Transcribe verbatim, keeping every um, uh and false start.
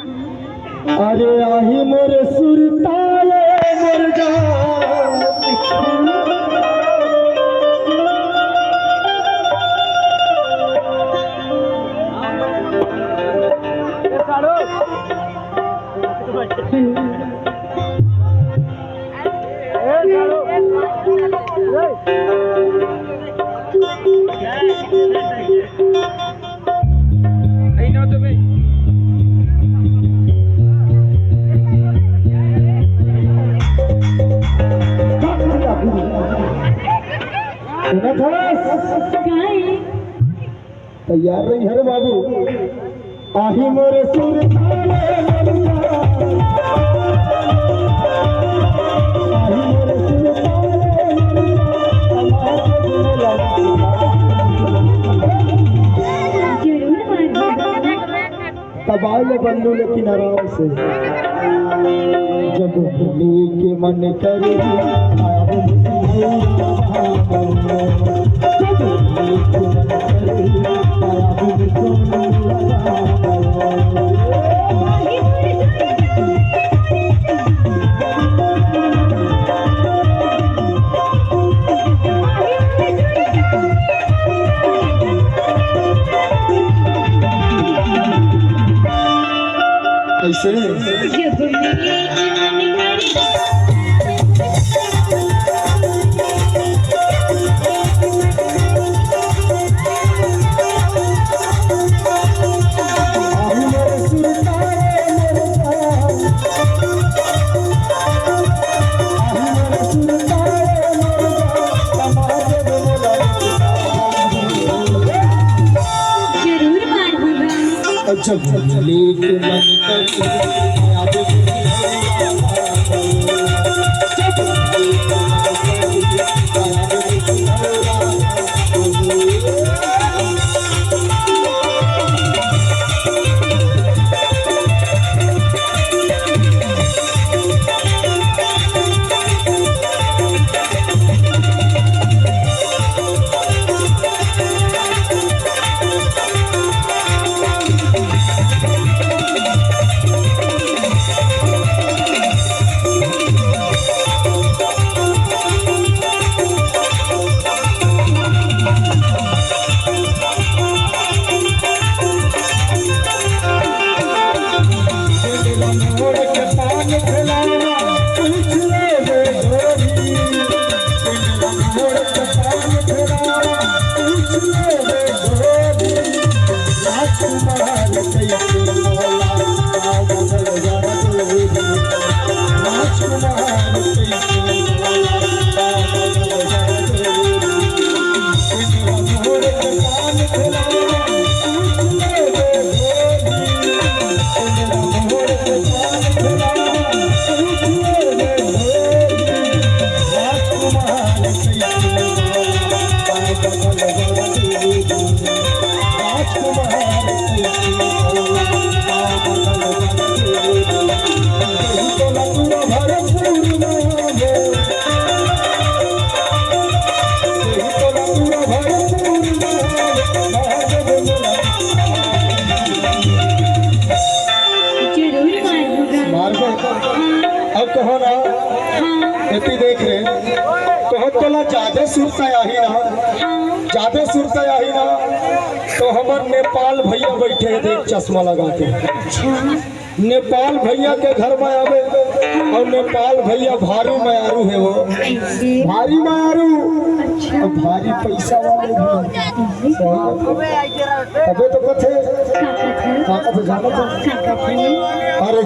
अरे आही मोर सुरता ए मोर जान। सुनत हस? काय? तैयार रही हरे बाबू। आही मोरे सुर, आही मोरे सुर। जरूर मानूंगा। तब आए ले बल्लू लेकिन आराम से। जब लेके मन करे, कैसे? जरूर मानूंगा। अच्छा, लेके मन कर जरूर मानूंगा। मारबे। अब कहो ना। हाँ। एती देख रे। कहो तोला जादे सुरता आही ना। हाँ। जादे सुरता आही ना। तो हमर नेपाल भैया बैठे हैं, देख चश्मा लगा के। अच्छा। नेपाल भैया के घर में आवे और नेपाल भैया भारी मयारू है वो। कैसे? भारी मयारू। अच्छा। और भारी पैसा वाले भी। अबे तो कथे। का कथे? का कथे, जाना था? का कथे? अरे